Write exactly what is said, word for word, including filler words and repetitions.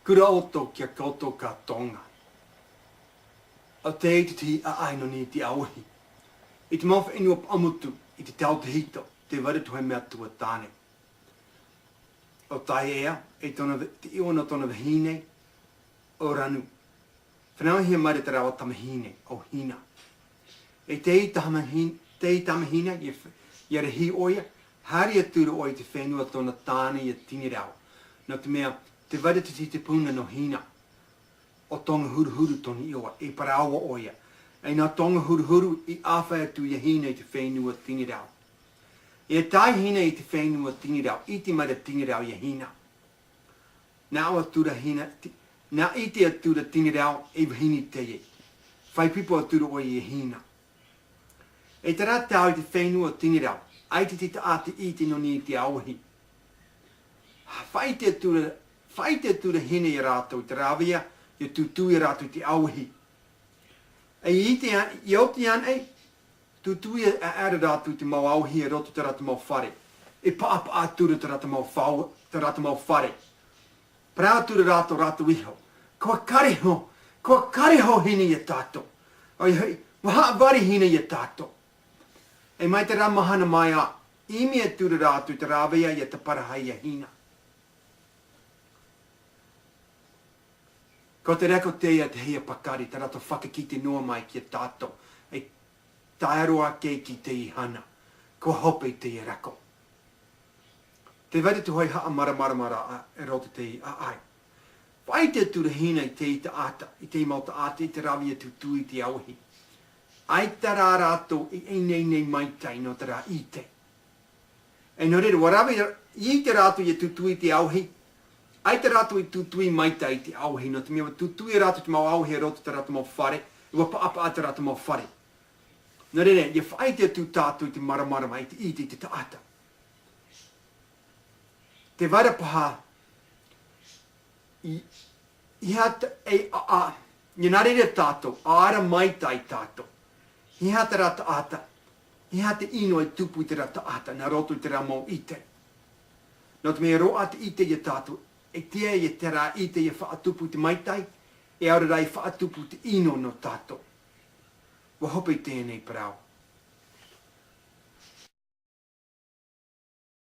Kura ʻoutou ki a koutou ka Tonga. ʻO tē ʻite te ʻāʻai nō niʻa i te ʻāuahi. I te mau fenua Paʻamotu, i te tau tahito, tē vai te mea tuatāne. ʻO Taiea, e tōna ve-, te iʻoa nō tōna vahine, ʻo Ranu. Fānauhia mai ra te rāua tamahine, ʻo Hina. E teie tamahin-, teie tamahine, ʻia f-, ʻia rahi ʻoia, haere atu ra ʻoia i te fenua tōna tāne ʻo Tinirau. Nō te mea, tē vai ra te tītipuna nō Hina. ʻO Tongahuruhuru tōna iʻoa, e parau ʻoia. E nā Tongahuruhuru i ʻāfaʻi atu ia Hina i te fenua Tinirau. E tae Hina i te fenua Tinirau, ʻite mai ra Tinirau ia Hina. Nā ʻō atu ra Hina, ti-, nā ʻite atu ra Tinirau, e vahine teie. Fai pipo atu ra ʻoia ia Hina. E terā tau i te fenua Tinirau, ʻaita te taʻata i ʻite nō niʻa i te ʻāuahi. Faʻaʻite atu ra, faʻaʻite atu ra Hina ia rātou, i te rāveʻa, ʻia tūtū ia rātou i te ʻāuahi. E i te a-, i oti ana e, tūtū ia ʻaʻera rātou i te mau ʻāuahi e roto i tā rātou mau fare. E paʻapaʻa atu ra tā rātou mau fau-, tā rātou mau fare. Parau atu ra rātou, rātou iho. Kua kare iho, kua kare iho Hina ia tātou. ʻOia hoʻi, ʻua haʻavare Hina ia tātou. E mai terā mahana mai ā, ʻimi atu ra rātou i te rāveʻa ʻia taparahi ia Hina. Ko te rako teie a te hia pakari, tā rātou fakakite noa mai ki a tātou. E tae roa ake ki teie hana. Kua hope i teie rako. Tē vai ra te hoʻi haʻamāramarama ra e roto i te ʻāʻai. Faʻaʻite atu ra Hina i te taʻata, i te mau taʻata, i te rāveʻa ʻia tūtū i te ʻāuahi. ʻAita rā rātou i ineine maitai nō terā ʻite. E nō reira, ʻua rave, i ʻite rātou ʻia tūtū i te ʻāuahi, ʻaita rātou i tūtū i maitai i te ʻāuahi, nō te mea ʻua tūtū ia rātou i te mau ʻāuahi e roto i tā rātou mau fare, ʻua paʻapaʻa tā rātou mau fare. Nō reira, ʻia faʻaʻite atu tātou i te māramarama, i te ʻite i te taʻata. Tē vai ra paha, i, i ha ta-, e, a, a, i nā reira tātou, ʻaore rā maitai tātou. Hia terā taʻata, hia te ʻino e tupu i terā taʻata, nā roto i terā mau ʻite. Nō te mea roaʻa te ʻite ia tātou, e tiʻa ia terā ʻite ʻia faʻatupu i te maitai, e ʻaore rā ʻia faʻatupu i te ʻino nō tātou. ʻUa hope i teie nei parau.